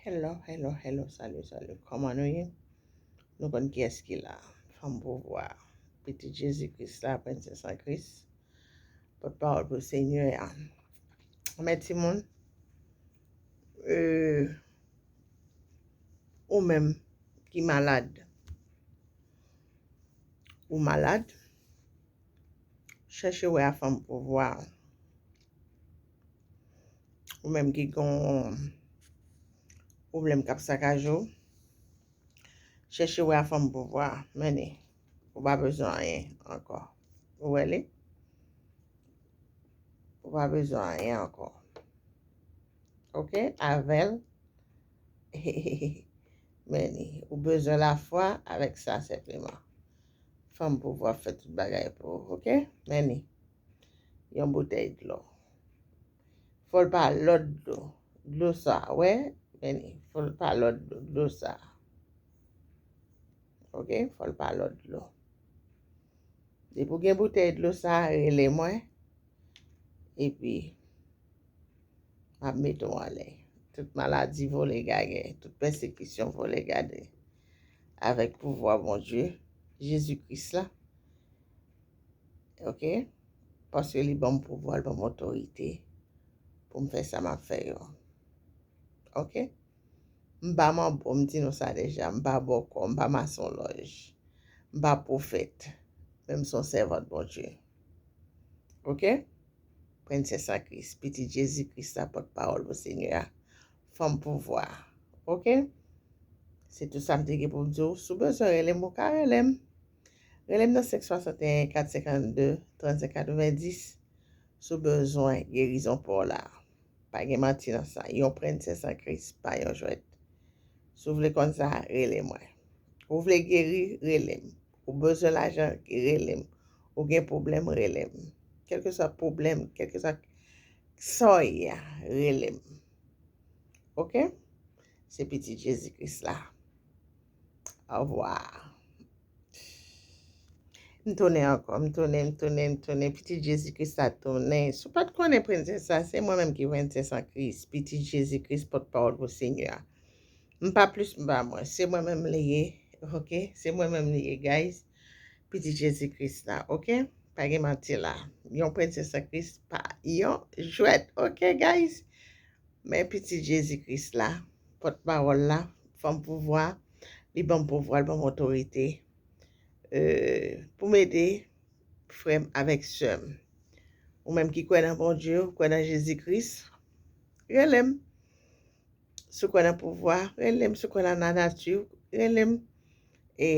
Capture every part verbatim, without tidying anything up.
Hello, hello, hello, salut, salut. Kòman nou ye? Nou konn kiyès ki la. Fanm pouvwa. Pitit Jezi Kris la, Prensès an Kris. Pòtpawòl pou Senyè a. Men timoun, euh, ou menm ki malad. Ou malad. Chèche wè a fanm pouvwa. Ou menm ki gon pwoblèm k ap sakaje w, chèche wè a fanm pouvwa. Men li, ou pa bezwen anyen ankò. Ou wè li? Ou pa bezwen anyen ankò. Oke? Avè l. Men li, ou bezwen lafwa avèk sa senpleman. Fanm pouvwa fè tout bagay pou ou, oke? Men li, yon boutèy dlo. Fò l pa lòt dlo. Dlo sa, wè? Men li, fò l pa lòt dlo, dlo sa. Oke? Fò l pa lòt dlo. Depi w gen boutèy dlo sa, rele mwen. Epi, m ap mete w anlè. Tout maladi vole gagè, tout pèsekisyon vole gade. Avèk pouvwa Bondye, Jezi Kris la. Oke? Paske li ban m pouvwa, li ban m otorite pou m fè sa m ap fè yo. Oke? M pa manbo, m di nou sa deja, m pa bòkò, m pa masonlòj, m pa pwofèt, men m se yon sèvant Bondye. Oke? Prensès an Kris, pitit Jezi Kris la, pòtpawòl pou Senyè a, fanm pouvwa. Oke? Se tout sa m te gen pou m di w. Si w bezwen rele m, ou ka rele m. Rele m nan senk swasanteyen, kat senkannde, trannsenk katrevenndis. Si w bezwen gerizon pa w la. Pa gen manti nan sa. Yon prensès an Kris, pa yon jwèt. Si w vle konn sa, rele mwen. Ou vle geri, rele m. Ou bezwen lajan, rele m. Ou gen pwoblèm, rele m. Kèlkeswa pwoblèm, kèlkeswa sa w ye a, rele m. Oke? Se pitit Jezi Kris la. Ovwa. M tounen ankò, m tounen, m tounen, m tounen. Pitit Jezi Kris la tounen. Si w pa t konnen prensès sa, se mwen menm ki prensès an Kris. Pitit Jezi Kris, pòtpawòl pou Senyè a. M pa plis, m pa mwens. Se mwen menm li ye, oke? Se mwen menm li ye, guys. Pitit Jezi Kris la, oke? Pa gen manti la. Yon prensès an Kris, pa yon jwèt, oke, guys? Men pitit Jezi Kris la, pòtpawòl la, fanm pouvwa, li ban m pouvwa, li ban m otorite, euh, pou m ede frè m avèk sè m. Ou menm ki kwè nan Bondye, ou kwè nan Jezi Kris, rele m. Si w kwè nan pouvwa, rele m. Si w kwè nan lanati, rele m. E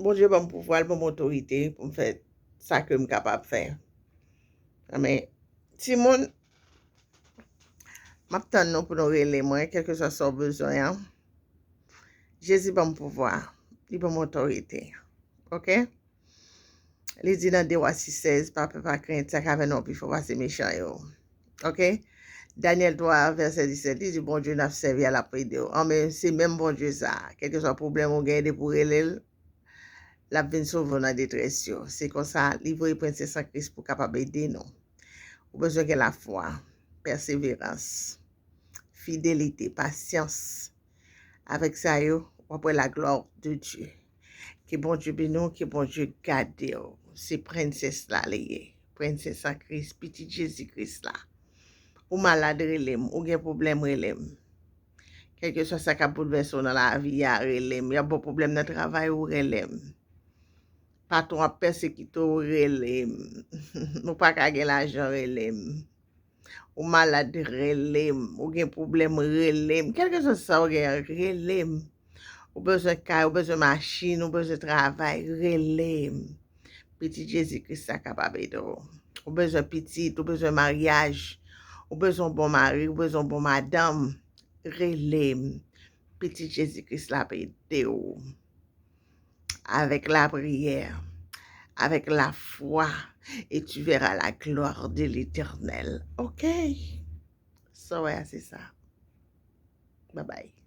Bondye ban m pouvwa, l ban m otorite pou m fè sa ke m kapab fè. Amen. Timoun, m ap tann nou pou nou rele mwen, kèlkeswa sa w bezwen an. Jezi ban m pouvwa, li ban m otorite. Oke? Li di nan de Wa sis sèz, pa pè, pa krent, sa k avè nou pi fò pase mechan yo. Oke? Danyèl twa, vèsè disèt, li di, Bondye n ap sèvi a, l ap ede w. Anben, se menm Bondye sa a. Kèlkeswa pwoblèm ou genyen, depi w rele l, l ap vin sove w nan detrès yo. Se konsa, li voye Prensès an Kris pou kapab ede nou. Ou bezwen gen lafwa, pèseverans, fidelite, pasyans. Avèk sa yo, w ap wè la gloire de Dieu. Ke Bondye beni w, ke Bondye gade w. Se prensès la li ye. Prensès an Kris, pitit Jezi Kris la. Ou malad, rele m. Ou gen pwoblèm, rele m. Kèlkeswa sa k ap boulvèse w nan lavi a, rele m. Y ap ba w pwoblèm nan travay ou, rele m. Patwon ap pèsekite w, rele m. Ou pa ka gen lajan, rele m. Ou malad, rele m. Ou gen pwoblèm, rele m. Kèlkeswa sa w gen an, rele m. Ou bezwen kay, ou bezwen machin, ou bezwen travay, rele m. Pitit Jezi Kris la kapab ede w. Ou bezwen pitit, ou bezwen maryaj, ou bezwen yon bon mari, ou bezwen yon bon madanm, rele m. Pitit Jezi Kris la ap ede w. Avec la prière, avec la foi, et tu verras la gloire de l'Éternel. Ok? Sa w wè a, se sa. Bye bye.